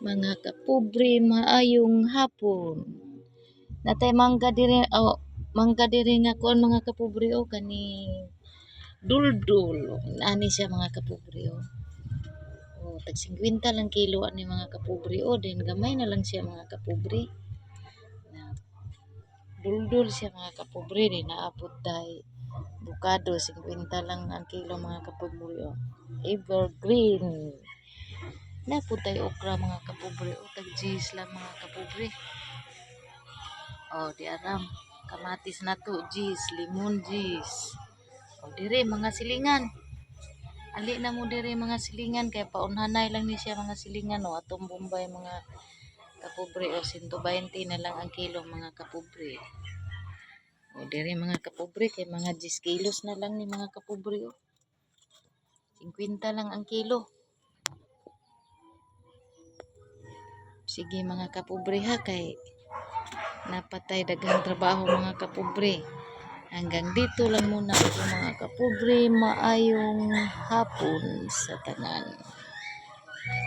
Mga kapobre, maayong hapon. Natay mangga diri oh, mangga diri nga kuan, mga kapobre, oh, kani duldul. Ani siya, mga kapobre, oh. Oh, tag 50 lang kilo ani, mga kapobre, oh, then gamay na lang siya, mga kapobre. Na duldul siya, mga kapobre, din naa pud tay bukado, 50 lang ang kilo, mga kapobre, oh. Evergreen. Na pud tay okra, mga kapobre, oh, tag 10 lang, mga kapobre. Oh, di aram. Kamatis na to, 10, limon 10. Oh, dire mga silingan. Ali na mo dire, mga silingan, kay paunhanay lang ni siya, mga silingan, oh, atong Bombay, mga kapobre, oh, 120 na lang ang kilo, mga kapobre. Oh, dire, mga kapobre, kay mga 10 kilos na lang ni, mga kapobre, oh. 50 lang ang kilo. Sige, mga kapobre, ha, kay napatay daghang trabaho, mga kapobre. Hanggang dito lang muna ako, mga kapobre. Maayong hapon sa tanan.